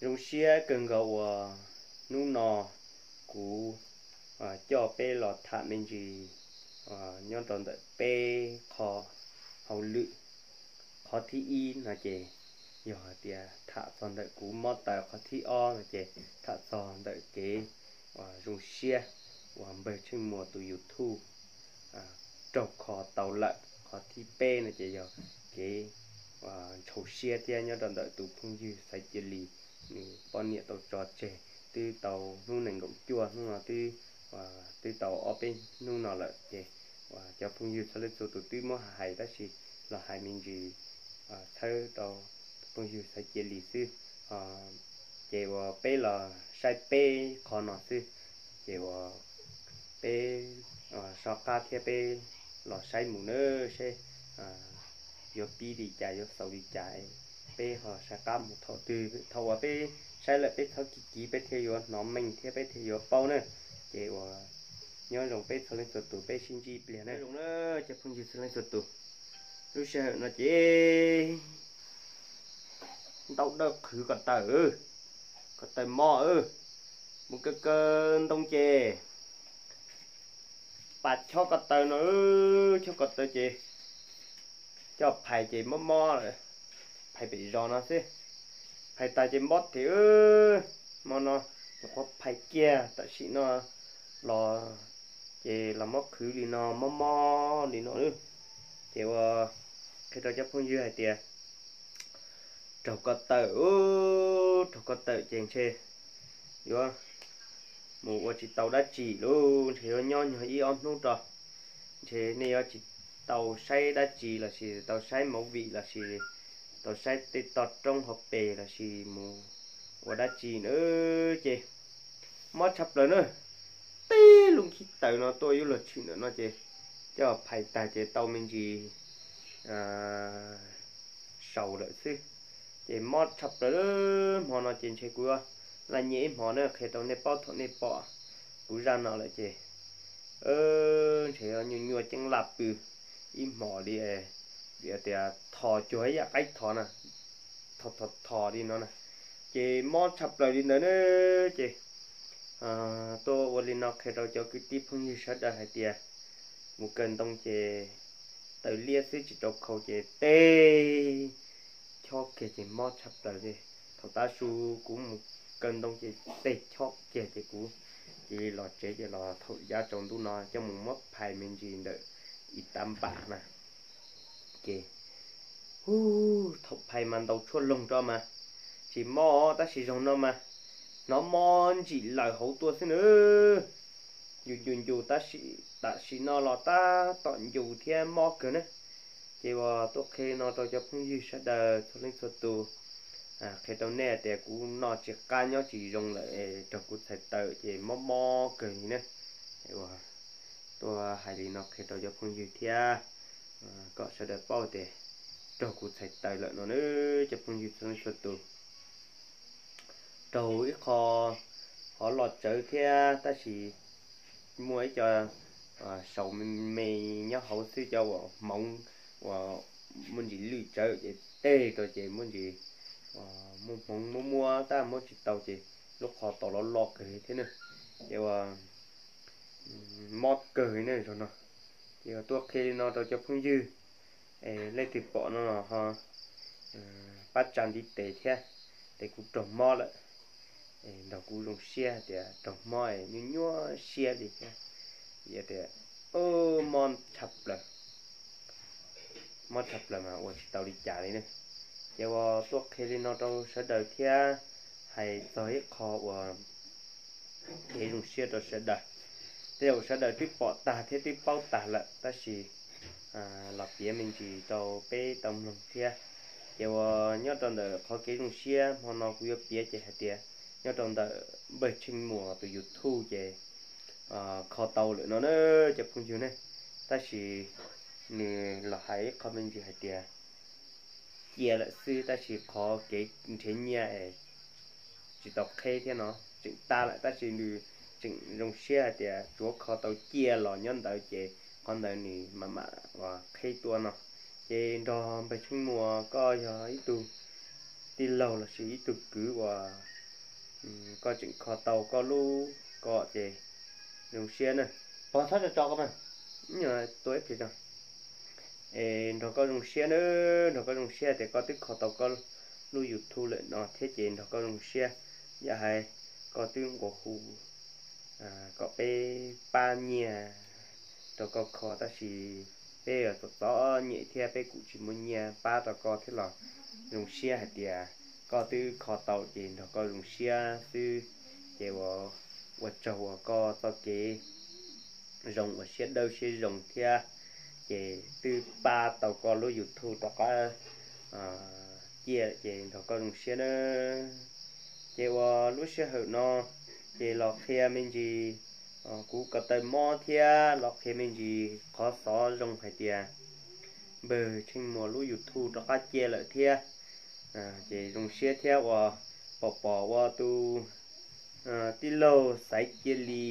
Zoo siab kawg nkaus uas hnub no kuv coj peb los tham me ntsis nyob rau ntawm peb qho hauj lwm. Qhov thib ib no ces yog hais tias tham txog ntawm kuv mob taws, qhov thib ob no ces tham txog ntawm kev uas zoo siab uas npawg Tsheej Muas tus YouTube raug kho tau lawm. Qhov thib peb no ces yog kev ntshau siab thiab nyob rau ntawm tus phooj ywg Xaiv Cia Lis, nws poj niam tau tso tseg twb tau hnub nees nkaum cuaj hnub no twb, twb tau ob peb hnub no lawm ces uas cov phooj ywg txhua leej txhua tus twb muab hais tab sis los hais me ntsis txhawb rau tus phooj ywg Xaiv Cia Lis xwb. Ces uas peb los saib peb qho no xwb, ces uas peb so qab thiab peb los saib mus na, seb yuav pib li cas yuav xaus li cas, peb ho saib qab mus thaum twg. Thaum uas peb saib lawm peb txhob kiv kiv, peb thiaj yuav hnov meej thiab peb thiaj yuav paub na. Ces uas nyob zoo peb txhua leej txhua tus, peb sib ntsib pliag na. Zoo na cov phooj ywg txhua leej txhua tus, lub sij hawm no ces ntau dawb qhwv ko taw, ko taw mob, mus kaw kaw ntoo ces pas chob ko taw no, chob ko taw ces coj phais ces mob mob lawm, phais pem zos no xwb, phais tas ces mob thiab. Hmo no nyuam qhuav phais kiag tam sim no los ces los mob qhwv li no, mob mob li no. Ces uas qhia rau cov phooj ywg hais tias raug ko taw, raug ko taw ces ntshe yuav mus ua tsis tau dab tsi lauj, ntshe yuav nyob nyuag ib ob hnub rau. Ntshe nej yuav tsis tau saib dab tsi los sis tau saib movie los sis tau saib tej toj roob hauv pes los sis mus ua dab tsi na. Ces mob tshaj plaws na, tib lub nkhib taws no tuaj yuav luag tshwm ntawm no ces coj phais tag ces tau me ntsis saus lawm xwb. Ces mob tshaj plaws, hmo no ces ntshe kuv yuav laj nyiaj ib hmo na, qhia rau nej paub thaum nej pom kuv zaj no lawm ces ntshe nyuaj nyuaj ceeb laj pw ib hmos li, vim tias thos cuag ib yam qaib thos na, thos thos thos li no na. Ces mob tshaj plaws li ntawd na. Ces tuaj ua li no qhia rau cov kwv tij phooj ywg sawv daws hais tias mus kaw ntoo ces taws liab xwb tsis rau khau ces tej chob kiag ces mob tshaj plaws li. Thaum tav su kuv mus kaw ntoo ces tej chob kiag ces kuv cia li los tsev ces los thaum yav tsaus ntuj no coj mus muab phais me ntsis ntawm ib tab npam na. Ces thaum phais mas ntaus tshuaj loog rau mas tsis mob tab sis zaum no mas hnov mob ntsim lawm hauv tuaj xwb na. Ncu ncu ncu tab sis tam sim no los tab tom ncu thiab mob kawg na. Ces uas tuaj qhia no rau cov phooj ywg sawv daws txhua leej txhua tus, qhia rau nej tias kuv noj tsis qab nyob tsis zoo lawm es raug kuv txhais taws ces mob mob kawg li na. Uas tuaj hais li no qhia rau cov phooj ywg thiab kom sawv daws paub tias raug kuv txhais taws lawm no na, cov phooj ywg txhua leej txhua tus. Raug ib qho hov los tsawv thiab tab sis muaj ib co saum me me nyob hauv xwb, cov uas hmoov uas muaj ntsis lwj tsawv ces tej rau ces muaj ntsis muaj hmoov muab muab tab muab tsis tau ces lub qhov tau los loj kawg thiab na. Ces uas mob kawg na zaum no. Ces uas tuaj qhia li no rau cov phooj ywg, leej twg pom no ho pab tsa ntiv tes thiab, ces kuv raug mob lawm. Nrog kuv zoo siab tias raug mob es nyuaj nyuaj siab li thiab, vim tias mob tshaj plaws, mob tshaj plaws mas ua tsis tau li cas li na. Ces uas tuaj qhia li no rau sawv daws thiab hais txog ib qho uas kev zoo siab rau sawv daws. Tej zaum sawv daws twb pom tag thiab twb paub tag lawm tab sis los piav me ntsis rau peb tau mloog thiab. Ces uas nyob rau ntawm qhov kev zoo siab hmo no kuv yuav piav ces hais tias nyob rau ntawm npawg Tsheej Muas tus YouTube ces kho tau lawm no na cov phooj ywg ne. Tab sis nws los hais ib qho me ntsis hais tias cia lawm xwb tab sis qhov kev nrhiav nyiaj es tsis tau qheb thiab no tseem tas lawm tab sis nws tseem zoo siab hais tias tsuav kho tau ciaj los nyob ntawd ces qhov ntawd nws mam mam uas qheb tuaj no. Ces nrog npawg Tsheej Muas koj yog ib tug tij laug lossis ib tug kwv uas koj tseem kho tau koj lub ko ces zoo siab na. Pog txhob tso tso koj mas, tua ib pliag tso. Es nrog koj zoo siab na, nrog koj zoo siab tias koj twb kho tau koj lub YouTube lawm no thiab ces nrog koj zoo siab. Yam hais koj twb nqua hu kom peb pab nyiaj rau koj kho tab sis peb txom txom nyem thiab peb kuj tsis muaj nyiaj pab rau koj thiab los zoo siab hais tias koj twb kho tau ces nrog koj zoo siab xwb. Ces ua tsaug uas koj txoj kev zoo uas siab dawb siab zoo thiab ces twb pab tau koj lub YouTube rov qab ciaj ces nrog koj zoo siab na. Ces uas lub sij hawm no ces los qhia me ntsis kuv ko taw mob thiab los qhia me ntsis qhov xov zoo hais tias npawg Tsheej Muas lub YouTube rov qab ciaj lawm thiab. Ces zoo siab thiab uas pom pom ua tus tij laug Xaiv Cia Li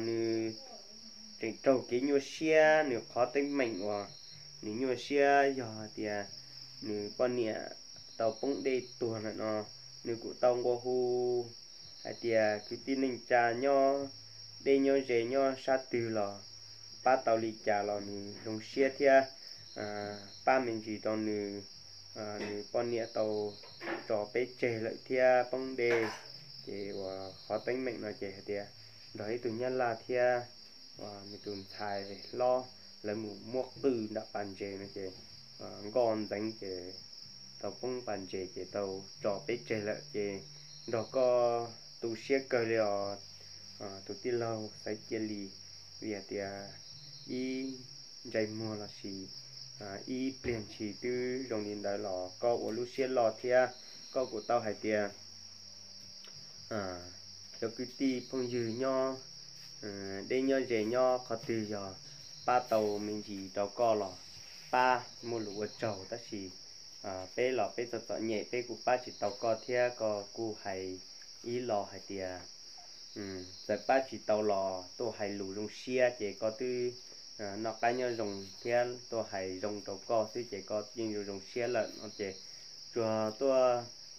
nws tseem raug kev nyuaj siab, nws qhov teeb meem uas nws nyuaj siab yog hais tias nws poj niam tau poob dej tuag lawm no. Nws kuj tau nqua hu hais tias kwv tij neej tsa nyob deb nyob ze nyob sab twg los pab tau li cas los nws zoo siab thiab pab me ntsis rau nws. Nws poj niam tau tso peb tseg lawm thiab poob dej. Ces uas qhov teeb meem no ces hais tias nrog ib tug nyab laj thiab nws tus ntxhais hlob lawv mus muab qwj nram pas ntses no ces nkoj ntxeev ces tau poob pas ntses ces tau tso peb tseg lawm ces nrog koj tu siab kawg li os tus tij laug Xaiv Cia Li. Vim hais tias ib ntsais muag lossis ib pliag ntshis twb zoo li ntawd los koj ua lub siab loj thiab koj kuj tau hais tias cov kwv tij phooj ywg nyob deb nyob ze nyob qhov twg yog pab tau me ntsis rau koj los pab muaj lus ua tsaug tab sis peb los peb txom txom nyem peb kuj pab tsis tau koj thiab koj kuj hais ib los hais tias txawm pab tsis tau los tuaj hais lus zoo siab ces koj twb noj qab nyob zoo thiab tuaj hais zoo rau koj xwb ces koj yeej zoo zoo siab lawm no ces tsuas tuaj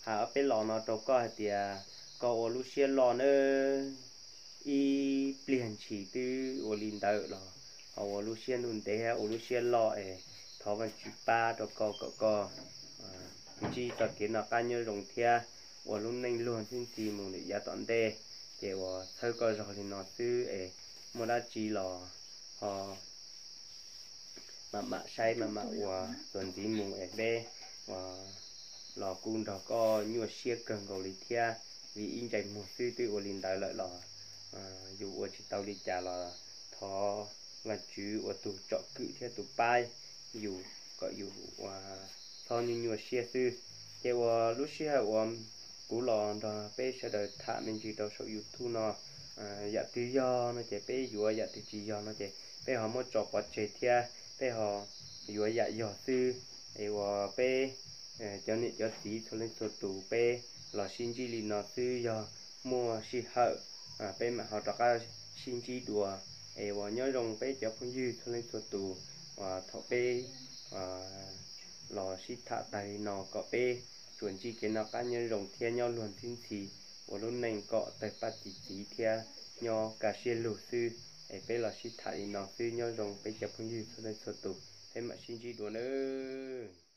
hais ob peb los no rau koj hais tias koj ua lub siab loj nawb. Ib pliag ntshis twb ua li ntawd los ho ua lub siab ntuj ntev thiab ua lub siab loj es thov Vajtswv pab rau koj kom koj ntsib txoj kev noj qab nyob zoo thiab ua lub neej luag ntxhi ntxhi mus lawm yav tom ntej. Ces uas txhawb koj zog li no xwb es muaj dab tsi los ho mam mam saib mam mam ua txuas ntxiv mus es peb los kuj nrog koj nyuaj siab kawg nkaus li thiab vim ib ntsais muag xwb twb ua li ntawd lawm los yus ua tsis tau li cas los thov Vajtswv ua tus tsom kwm thiab tus pab yus kom yus txhob nyuaj nyuaj siab xwb. Ces uas lub sij hawm uas kuv los nrog peb sawv daws tham me ntsis rau saum YouTube no yam twg yog no ces peb yuav, yam twg tsis yog no ces peb ho muab tso pov tseg thiab peb ho yuav yam yog xwb. Es uas peb cov niam cov txiv txhua leej txhua tus peb los sib ntsib li no xwb, yog muaj sij hawm peb mam ho rov qab sib ntsib dua. Es uas nyob zoo peb cov phooj ywg txhua leej txhua tus uas thaum peb los sib tham tag li no kom peb tsuas ntsib kev noj qab nyob zoo thiab nyob luag ntxhi ntxhi ua lub neej kom tawg paj txi txiv thiab nyob kaj siab lug xwb. Es peb los sib tham li no xwb, nyob zoo peb cov phooj ywg txhua leej txhua tus, peb mam sib ntsib dua nawb.